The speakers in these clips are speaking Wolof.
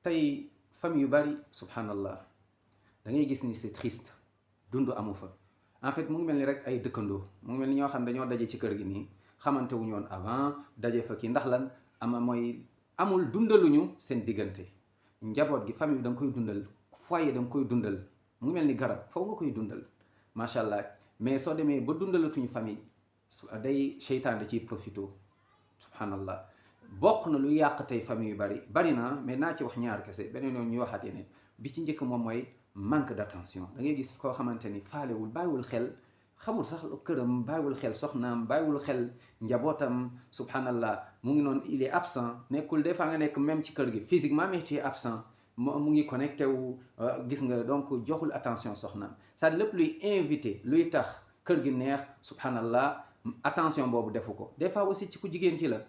tey famille yu bari subhanallah da ngay gis ni c'est triste dund amu fa. En fait mu ngi mel ni rek ay dëkkandoo mu ngi mel ni ñoo xam dañoo daje ci kër gi nii xamante wuñu woon avant daje fa kii ndax lan ama mooy amul dundaluñu seen diggante. njaboot gi famille bi da nga koy dundal foyer da nga koy dundal mu ngi mel ni garab foofu nga koy dundal macha allah mais soo demee ba dundalatuñu famille day seytaan da ciy profito subhanallah. bokk na lu yàq tey famille yu bari na mais naa ci wax ñaar kese beneen yoon ñu waxaat yeneen bi ci njëkk moom mooy manque d'attention. da ngay gis koo xamante ni faalewul bàyyiwul xel xamul sax këram, bàyyiwul xel soxnaam, bàyyiwul xel njabootam subhanallah. mu ngi noonu il est absent nekkul des fois nga nekk même ci kër gi physiquement mais tu es absent mu ngi connecté wu gis nga donc joxul attention soxnaam. ça lépp luy invité luy tax kër gi neex subhanallah attention boobu defu ko. des fois aussi ci ku jigéen ci la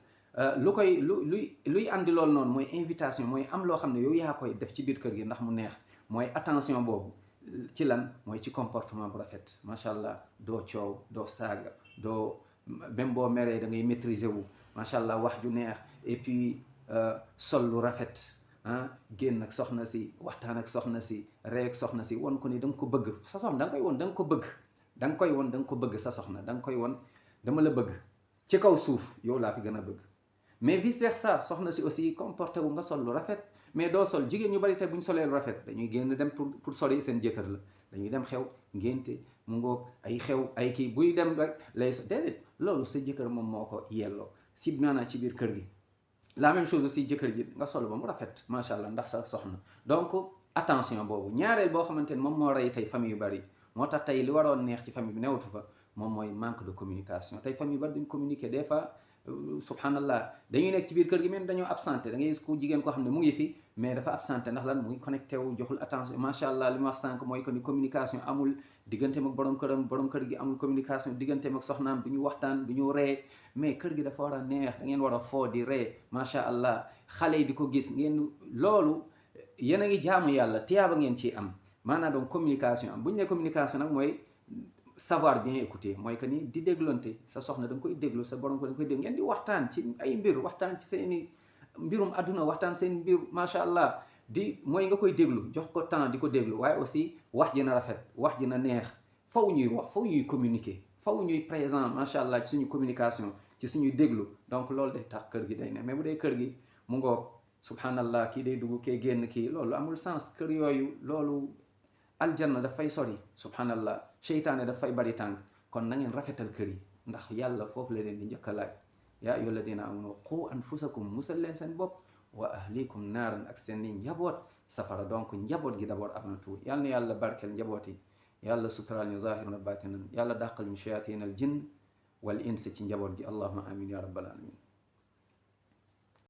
luy andi loolu noonu mooy invitation mooy am loo xam ne yow yaa koy def ci biir kër gi ndax mu neex mooy attention boobu ci lan mooy ci comportement bu rafet macha allah. doo coow doo saaga doo même boo meree da ngay maîtriser wu macha allah wax ju neex et puis sol lu rafet génn ak soxna si waxtaan ak soxna si ree ak soxna si won ko ni da nga ko bëgg sa soxna da nga koy won da nga ko bëgg da nga koy won da nga ko bëgg sa soxna da nga koy won dama la bëgg ci kaw suuf yow laa fi gën a bëgg. mais vice versa soxna si aussi comporté wu nga sol lu rafet mais doo sol. jigéen ñu bari te bu ñu solee lu rafet dañuy génn dem pour soli seen jëkkër la dañuy dem xew ngénte mu ngoog ay xew ay kii buy dem rek lay so déedéet loolu sa jëkkër moom moo ko yelloo si maanaam ci biir kër gi. la même chose aussi jëkkër ji nga sol ba mu rafet macha allah ndax sa soxna. donc attention boobu ñaareel boo xamante ni moom moo rey tey famille yu bari moo tax tey li waroon neex ci famille bi newatu fa moom mooy manque de communication. tey famille yu bari duñ communiquer des fois subhanallah dañuy nekk ci biir kër gi même dañoo absenté da ngay gis ku jigéen koo xam ne mu ngi fi mais dafa absenté ndax lan mu ngi connecté wu joxul attention macha allah. li ma wax sànq mooy que ni communication amul digganteem ak borom këram, borom kër gi amul communication digganteem ak soxnaam, du ñu waxtaan du ñu ree. mais kër gi dafa war a neex da ngeen war a foo di ree macha allah. xale yi di ko gis ngeen loolu yéen a ngi jaamu yàlla tiyaaba ngeen ciy am maanaam donc communication am bu ñu ne communication nag mooy savoir bien écouter mooy que ni di déglonte sa soxna da nga koy déglu sa borom ko da nga koy déglu ngeen di waxtaan ci ay mbir waxtaan ci seeni mbirum àdduna waxtaan seen mbir macha allah. di mooy nga koy déglu jox ko temps di ko déglu waaye aussi wax ji na rafet wax ji na neex faw ñuy wax faw ñuy communiquer faw ñuy présent macha allah ci suñu communication ci suñuy déglu. donc loolu day tax kër gi day ne mais bu dee kër gi mu ngoog subhanallah kii day dugg kee génn kii loolu amul sens. kër yooyu loolu aljanna dafay sori subhanallah. seytaane dafay bari tànk. kon na ngeen rafetal kër yi ndax yàlla foofu la leen di njëkk a laaj yaa ayyuha alladina amanu qu anfusakum musal leen seen bopp wa ahlikum naaran ak seen i njaboot safara. donc njaboot gi d'abord avant tout yal na yàlla barkeel njaboot yi yàlla suturaal ñu zahiran wa batinan yàlla dàqal ñu shayatin al jinn wal ins ci njaboot gi allahumma amin ya rabbal alamin.